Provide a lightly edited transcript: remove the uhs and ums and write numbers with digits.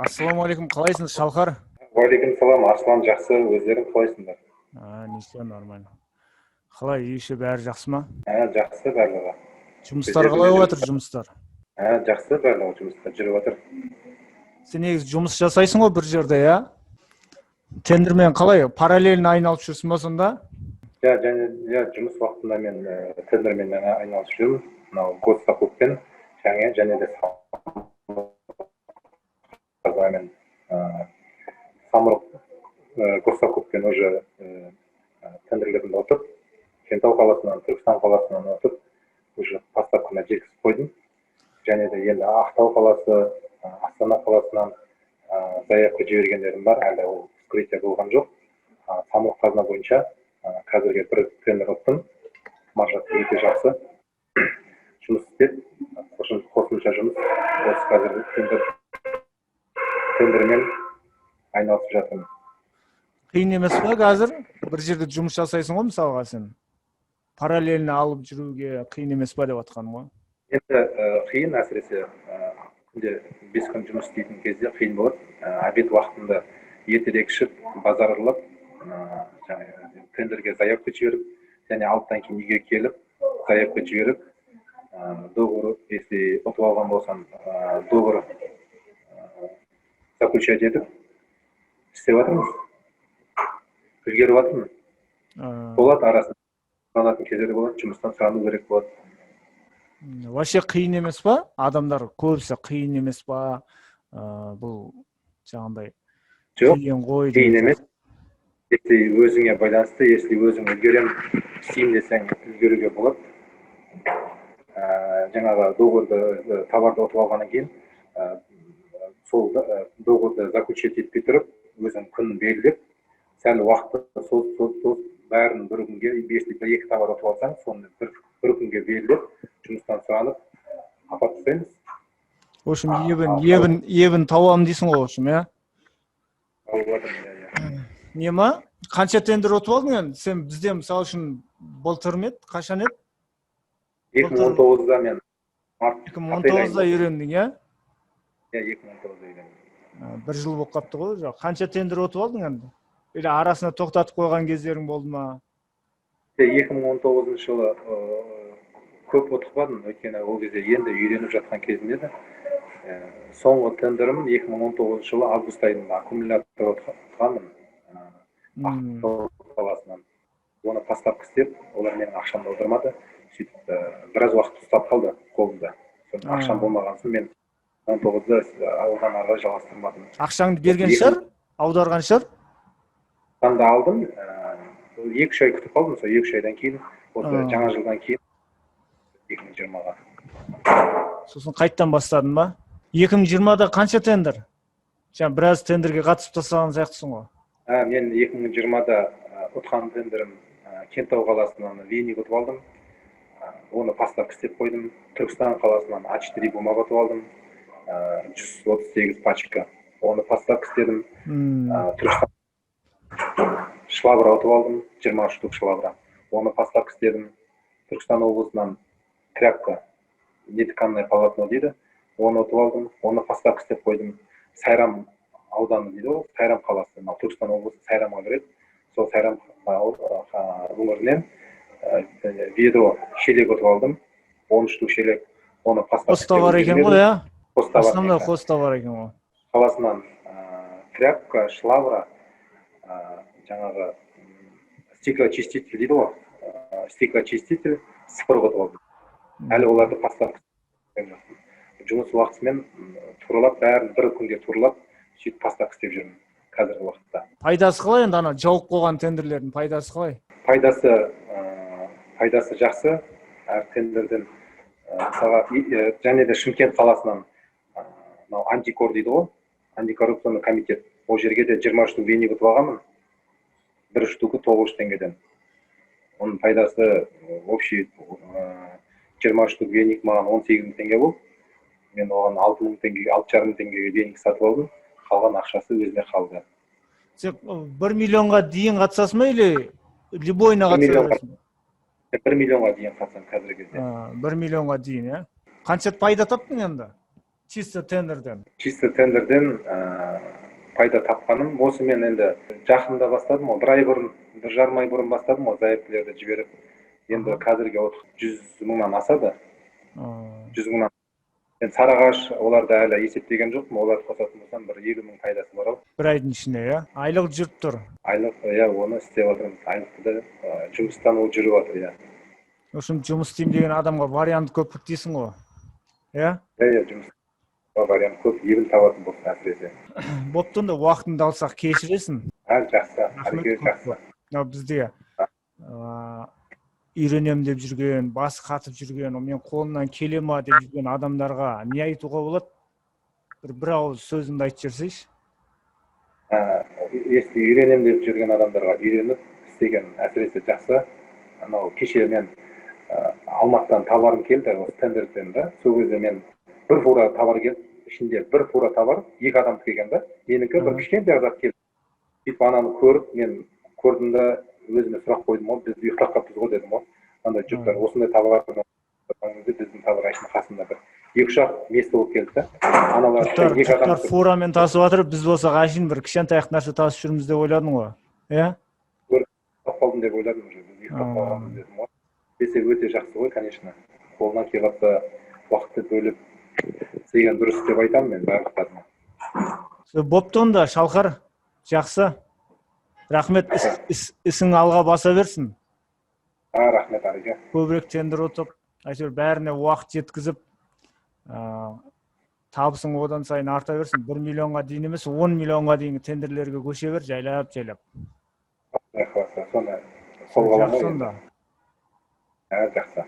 Ассалаумағалейкум, қалайсың, Шалқар? Уағалейкум салам, Арслан. Жақсы, өздерің қалайсыңдар? А, ничего, нормально. Қалай, үй іші бәрі жақсы ма? Ә, жақсы барлығы. Жұмыстар қалай болып жатыр, жұмыстар? Ә, жақсы барлығы, жұмыстар жүріп жатыр. Сен негізі жұмыс жасайсың ғой бір жерде, иә? Тендермен қалай, параллельно айналып жүрсің ба сонда? Иә, және иә, жұмыс уақытында мен тендермен айналысып жүрмін, мынау госзакуппен және де қазамен, Самұрық госзакуппен уже тендерлерімді ұтып, Кентау қаласынан, Түркістан қаласынан ұтып, уже поставканы жеткізіп қойдым. Және де енді Ақтау қаласы, Астана қаласынан заявка жібергендерім бар, әлі ол вскрытие болған жоқ. Самұрық Қазына бойынша қазірге бір тендер ұттым, маржасы өте жақсы. Жұмыс істеп, қосымша жұмыс осы қазір тендермен айналысып жатырмын. Қиын емес па? Қазір бір жерде жұмыс жасайсың ғой, мысалға, сен параллельно алып жүруге қиын емес па деп жатқаным ғой. Енді қиын, әсіресе күнде 5 күн жұмыс істейтін кезде қиын болады. Обед уақытында ертерек ішіп, базар аралап, жаңағы тендерге заявка жіберіп және 6-дан кейін үйге келіп, заявка жіберіп, договор, если ұтып алған болсам, договор заключать етіп істеп жатырмыз, үлгеріп жатырмын. Болады, арасында сұранатын кездер болады, жұмыстан сұрану керек болады. Вообще қиын емес па? Адамдар көбісі қиын емес па, бұл жаңағындай Жоқ. қиын ғой Қиын деген. емес, если өзіңе байланысты. Если өзің үлгерем, істеймін десең, үлгеруге болады. Жаңағы договорды, товарды ұтып алғаннан кейін, сол договорды заключать етпей тұрып, өзің күнін белгілеп, сәл уақытты созып, созып, созып, бәрін бір күнге, если бір екі товар ұтып алсаң, соны бір күнге белгілеп, жұмыстан сұранып, апарып тастаймыз. В общем, ебін табамын дейсің ғой, в общем, иә? Тауып жатырмын, иә. Не ма, қанша тендер ұтып алдың енді сен бізде, мысалы үшін, былтыр ма еді, қашан еді? 2019-да мен март 2019-да үйрендің, иә? Иә, 2019-да үйрендім. А, бір жыл болып қалыпты ғой уже. Қанша тендер ұтып алдың енді, или арасында тоқтатып қойған кездерің болды ма? 2019 жылы көп ұтпадым, өйткені ол кезде енді үйреніп жатқан кезім еді. Соңғы тендерім 2019 жылы август айында аккумулятор ұтқанмын Ақтау қаласынан. Оны поставка істеп, олар менің ақшамды аудармады. Сөйтіп біраз уақыт ұстап қалды қолымда. Соны ақшам болмаған соң, мен 19-да одан ары қарай жалғастырмадым. Ақшаңды берген шығар, аударған шығар. Ақшамды алдым, 2-3 ай күтіп қалдым. Сол 2-3 айдан кейін, осы жаңа жылдан кейін, 2020-ға. Сосын қайттан бастадың ба? 2020-да қанша тендер? Жаңа біраз тендерге қатысып тастаған сияқтысың ғой. Ә, мен 2020-да ұтқан тендерім: Кентау қаласынан веник ұтып алдым, оны поставка істеп қойдым. Түркістан қаласынан А4 бумага ұтып алдым, 138 пачка, оны поставка істедім. Түркістан швабра ұтып алдым, 20 штук швабра, оны поставка істедім. Түркістан облысынан тряпка, нетканое полотно дейді, оны ұтып алдым, оны поставка істеп қойдым. Сайрам ауданы дейді ғой, Сайрам қаласы, мынау Түркістан облысы Сайрамға кіреді, сол Сайрам өңірінен ведро, шелек ұтып алдым, 10 штук шелек, оны поставка Қос товар екен ғой, иә? Қос товар. Основной қос товар екен ғой. Қаласынан тряпка, швабра, жаңағы стеклоочиститель дейді ғой, стеклоочиститель, сыпырғы ұтып алдым. Әлі оларды поставка істеген жоқпын. Жұмыс уақытысымен туралап, бәрін бір күнге туралап, сөйтіп поставка істеп жүрмін қазіргі уақытта. Пайдасы қалай енді, ана жауып қойған тендерлердің пайдасы қалай? Пайдасы жақсы әр тендерден. Мысалға, және де Шымкент қаласынан, мынау антикор дейді ғой, антикоррупционный комитет, ол жерге де 20 штук веник ұтып алғанмын, бір штукі 900 теңгеден. Оның пайдасы общий 20 штук веник маған 18 000 теңге болды. Мен оған 6 мың теңге, 6,5 мың теңгеге веник сатып алдым, қалған ақшасы өзіме қалды. Сен 1 миллионға дейін қатысасың ба или любойына Бір қатыса миллионға. бересің бе? 1 миллионға дейін қатысамын қазіргі кезде. А, 1 миллионға дейін, иә. Қанша пайда таптың енді? Чисто тендерден. Чисто тендерден пайда тапқаным осы. Мен енді жақында бастадым ғой, бір ай бұрын, 1,5 ай бұрын бастадым ғой заявкалерді жіберіп. Енді қазірге 100 мыңнан асады. 100 мыңнан. Енді Сарыағаш, оларды әлі есептеген жоқпын. Оларды қосатын болсам, бір 50 мың пайдасы бар ау. Бір айдың ішінде, иә, айлық жүріп тұр. Айлық, иә, оны істеп жатырмыз. Айлықты да жұмыстан ол жүріп жатыр, иә. В общем, жұмыс істеймін деген адамға вариант көп дейсің ғой, иә? Иә, жұмыс вариант көп, ебін табатын болсын әсіресе. Бопты онда, уақытыңды алсақ, кешіресің. А, жақсы. Рахмет. Әрекет Көп жақсы. Көп. Мынау бізде үйренемін деп жүрген, басы қатып жүрген, мен қолымнан келе ма деп жүрген адамдарға не айтуға болады? Бір ауыз сөзіңді айтып жіберсейші. Если үйренемін деп жүрген адамдарға, үйреніп істеген әсіресе жақсы. Анау кеше мен Алматыдан товарым келді осы тендерден да. Сол кезде мен бір фура товар келді, ішінде бір фура товар екі адамдікі екен да, менікі бір кішкентай зат келді. Сөйтіп ананы көріп, мен көрдім да, өзіме сұрақ қойдым ғой: «Біз ұйықтап қалыппыз ғой», – дедім ғой. Андай жұрттар осындай товар кезде, біздің товар әшейін қасында бір екі үш ақ место болып келді да, аналар Жұрттар, екі адам. Жұрттар фурамен тасып жатыр, біз болсақ әшейін бір кішкентай ақ нәрсе тасып жүрміз деп ойладың ғой, иә? Ұйықтап қалдым деп ойладым уже, біз ұйықтап қалғанбыз дедім ғой. Десе, өте жақсы ғой, конечно, қолынан келіп жатса, уақытты бөліп істеген дұрыс деп айтамын мен барлықтарына. Все, бопты онда, Шалқар, жақсы, рахмет. Ісің алға баса берсін. А, рахмет, Ареке. Көбірек тендер ұтып, әйтеуір бәріне уақыт жеткізіп, табысың одан сайын арта берсін. 1 миллионға дейін емес, 10 миллионға дейінгі тендерлерге көше бер жайлап жайлап. Құдай қаласа, соны қолға аламын Жақсы ғой енді. онда. А, жақсы.